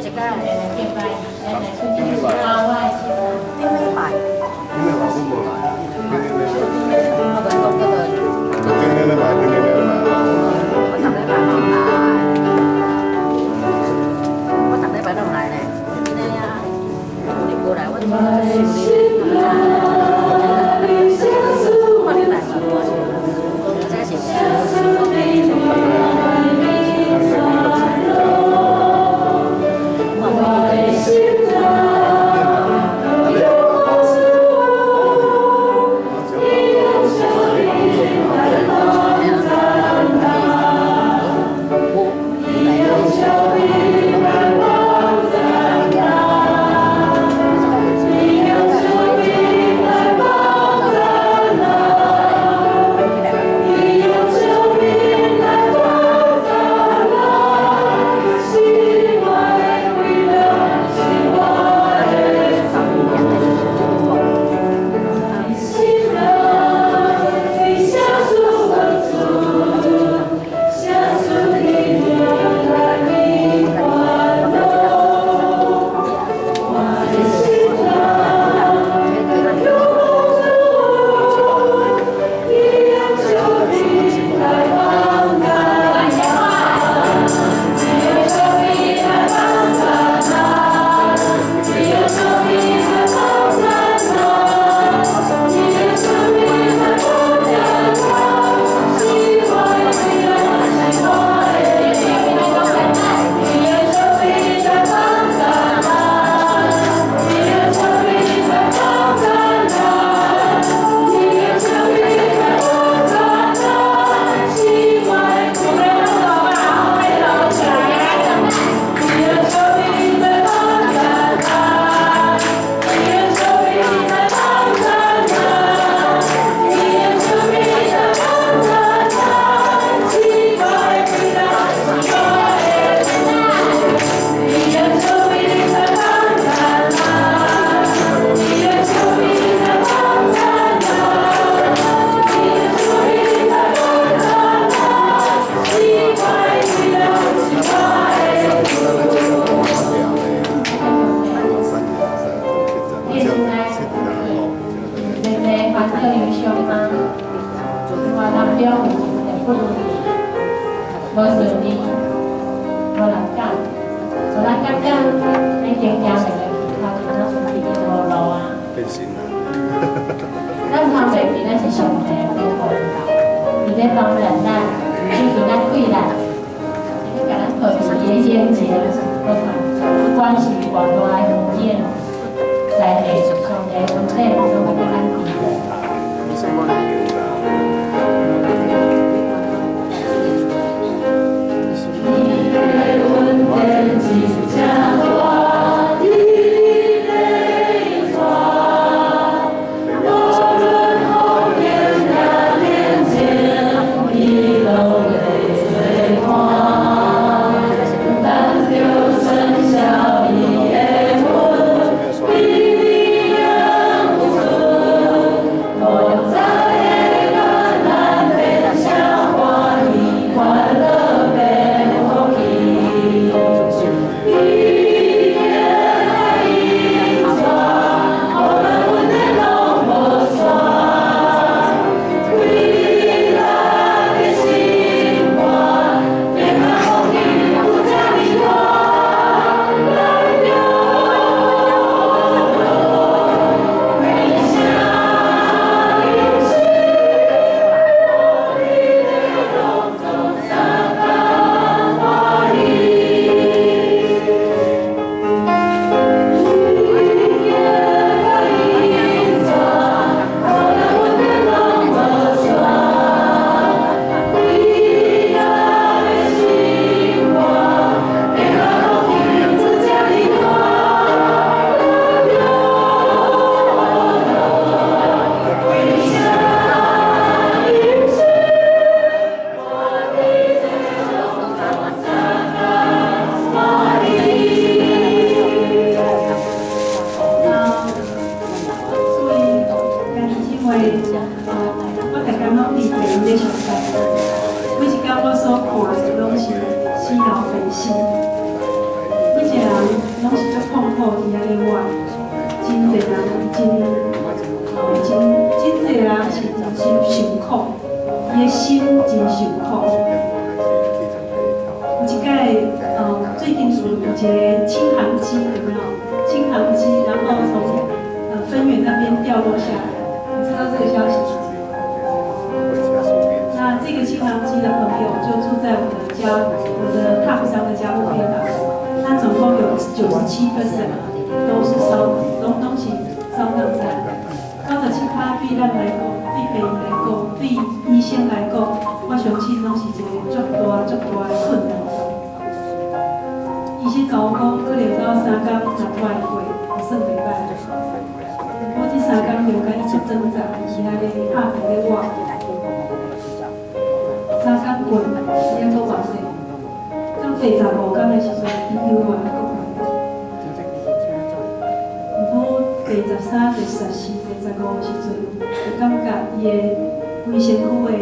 敬拜，咱來出去教我的心。頂禮拜，頂禮拜阮無來，頂頂禮拜，我甲你講叫做，頂頂禮拜，頂頂禮拜我無來。我逐禮拜嘛有來，我逐禮拜都有來咧。今日啊，你無來，我就想你，我你來嘛，這是。濟濟煩惱憂傷嗎？生活當中有一個不如意、無順利、無人講，無咱感覺咱經行袂落去，頭前若出去無路啊。變形啦。咱通袂記，咱是上帝的保護，伊咧幫助咱，就是咱困難，伊咧共咱抱佇伊的眼前，無管不管是偌大的風險，在下上帝恩典攏會共咱佇咧。一个輕航機，有沒有？輕航機，然後從芬園那邊掉落下來，你知道這個消息嗎？那這個輕航機的朋友就住在我的家，我的踏步山的加護病房。那總共有97% 都是燒，攏是燒燙傷。97%對咱來講，對病人來講，對醫生來講，我相信攏是一個足大足大的困難。醫生共我講，可能到3工若拖會過，就算袂歹。我這3工中間一直掙扎，伊遐咧拍氣咧活。三工過，伊猶閣活咧。到第15工的時陣，伊又活閣活。毋過第13、第14、第15的時陣，就感覺伊的規身軀的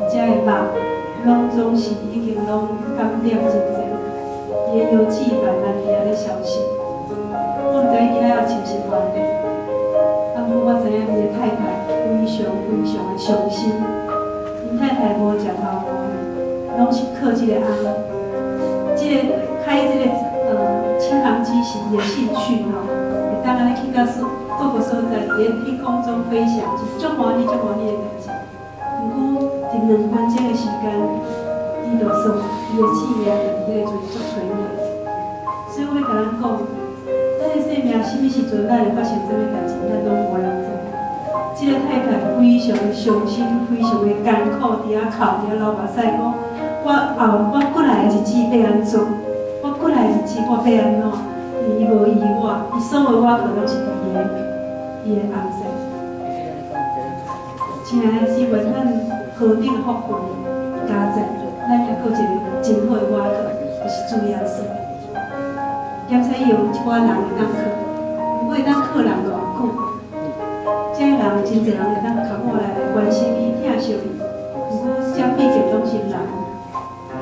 遮的肉，攏總是已經攏感染真濟，伊的腰子慢慢佇遐咧消失。我毋知伊了後是毋是活的，啊，毋過我知影伊的太太非常非常的傷心。𪜶太太無食頭路，攏是靠這個翁。這個開這個輕航機是伊的興趣吼，會當按呢去到各個所在，佇咧天空中飛翔，是足歡喜、足歡喜的代誌。毋過佇2分鐘的時間，伊就算伊的性命就佇彼個陣足垂命。所以我欲共咱講，咱的生命啥物時陣咱會發生啥物代誌，咱攏無人知。這個太太非常的傷心，非常的艱苦，佇遐哭，佇遐流目屎，講我後我過來的日子欲按怎？我過來的日子我欲按怎？伊無醫我，伊所有我可攏是伊的翁婿。親愛的姊妹，咱何等福分加讚，咱猶閣有一個真好的倚靠，就是主耶穌。檢查伊有一寡人會當靠，毋過會當靠人偌久？這人真濟人會當敲我來來關心伊、疼惜伊，毋過這畢竟攏是人，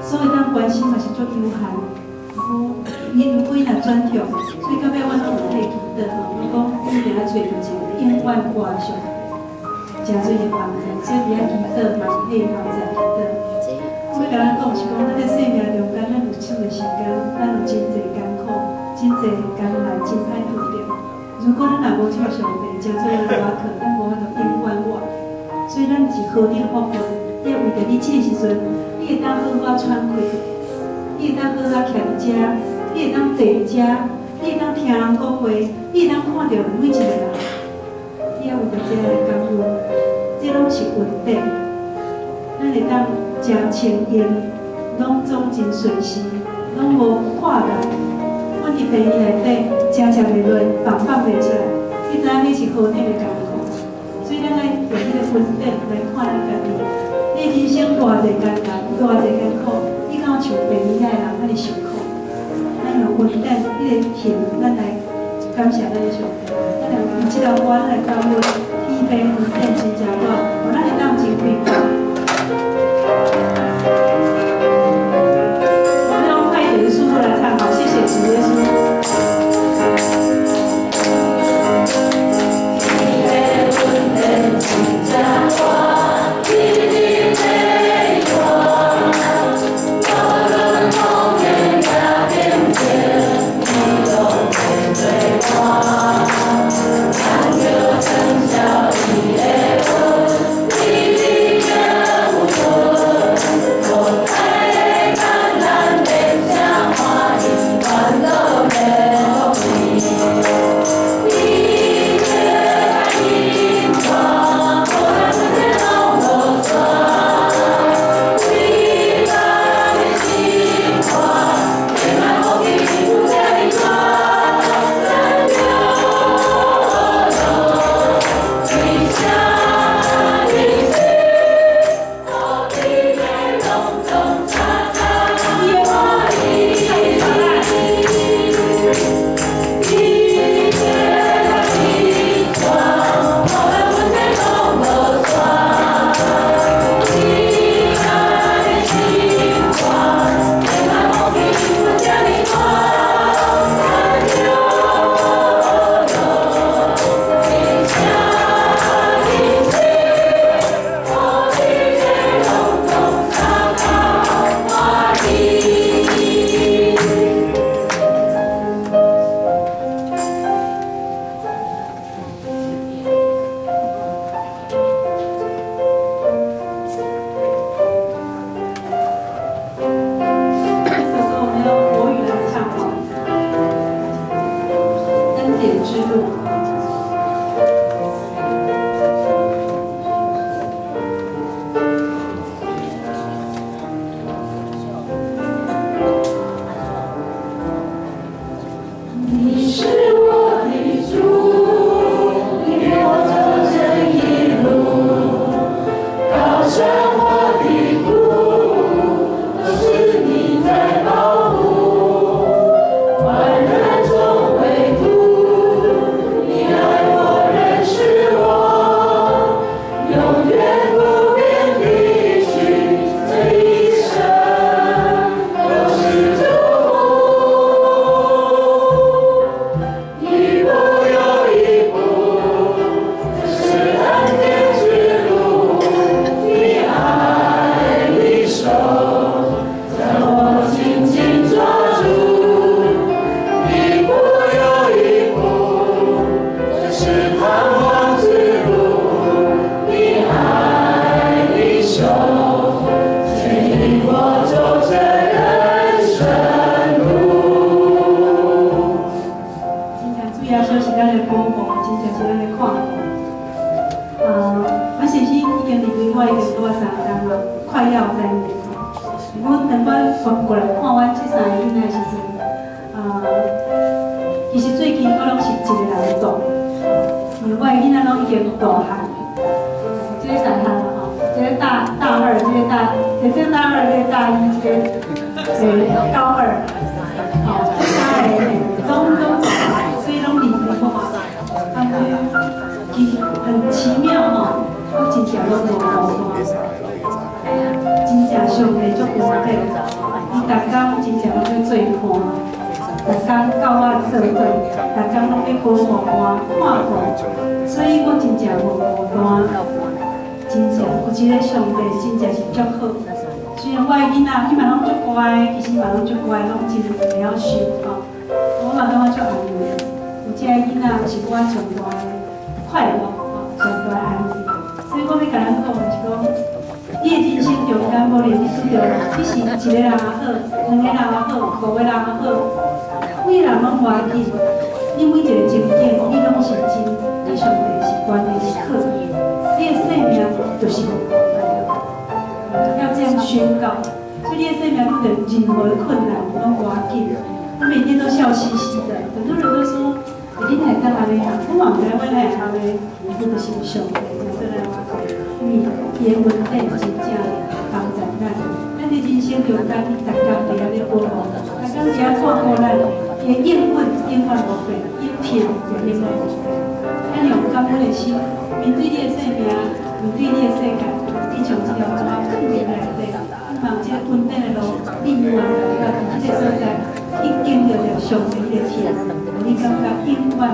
所以當關心嘛是足有限。毋過伊如果伊若轉向，所以到尾我攏有替祈禱吼，我講一定愛揣著一個永遠掛上帝，誠做的幫助，所以佇遐祈禱嘛是替𪜶翁婿祈禱。我欲共咱講是講，咱佇生命中間，咱有這個時間，咱有真濟艱苦、真濟艱難、真歹拄著。如果咱若無靠上帝，誠做咱倚靠，咱無法度永遠活。所以咱是何等福分！你為著你這個時陣，你會當好好喘氣，你會當好好徛佇遮，你會當坐佇遮，你會當聽人講話，你會當看著每一個人，你猶為著這來感恩，這攏是恩典。咱會當誠清閒，攏總真隨時，攏無掛礙。阮佇病院內底，食食袂落，放放袂出來，你知影彼是何等的艱苦？所以咱愛用彼個恩典來看咱家己。你人生偌濟艱難，偌濟艱苦，你敢有像病院內的人遐爾辛苦？咱用恩典，彼個甜，咱來感謝咱的上帝。咱來用這條歌，咱來感恩天父恩典真正大，予咱會當真開闊。我們用快一點的速度來唱，好，謝謝主耶穌。天父恩典真正大，之路》。你是我的主，你我走這一路，高山或低谷，都是你在保護。患難中危途，你愛我認識我，永遠不變的許，這一生都是祝福。一步又一步，這是恩典之路。你愛的手將我緊緊抓住。一步又一步，這是盼望之路。你愛的手牽引我走這人生路。真正主耶穌是咱的保護，真正是咱的看顧。啊，我先生已經離開我已經拄仔3冬啊，快要3年。阮當我過來看阮這三个囡仔的時陣，啊，其實最近我攏是一個人帶，因為我的囡仔攏已經大漢，這個大漢啦吼，這個大大二，這個大，這個大二，這個大一，這個高二，吼，三個攏攏大漢，所以攏離開我。啊，其實很奇妙吼，我真正攏無孤單，真正上帝足恩典，伊逐工真正攏咧做伴，逐工佮我做伙，逐工攏咧保護我、看顧，所以我真正無孤單。真正有一個上帝，真正是足好。雖然我的囡仔，伊嘛攏足乖，其實嘛攏足乖，攏真會曉受吼。我嘛感覺足安慰。有這个囡仔是我上大的快樂，吼，上大的安慰。所以我欲共咱講的是講，你的人生中間，無論你拄著，你是一個人也好，兩個人也好，五個人也好，幾個人攏無要緊。你每一個情景，你攏是真，你上帝是關係是好，你的生命就是要這樣宣告。所以你的生命遇著任何的困難攏無要緊，我每天都笑嘻嘻的。很多人都說，欸，你哪會當按呢啊？我嘛毋知我哪會按呢，我就是上帝這樣來我講，因為伊的恩典真正幫助咱。咱佇人生中間，伊逐工佇遐咧保護，逐工佇遐看顧咱，伊的應允永遠無變，伊疼也永遠無變。咱用感恩的心面對你的生命，面對你的世界，你將這條歌囥佇內底，你望這個恩典的路，你永遠來到佇這個所在，去經歷著上帝的疼，予你感覺永遠無孤單。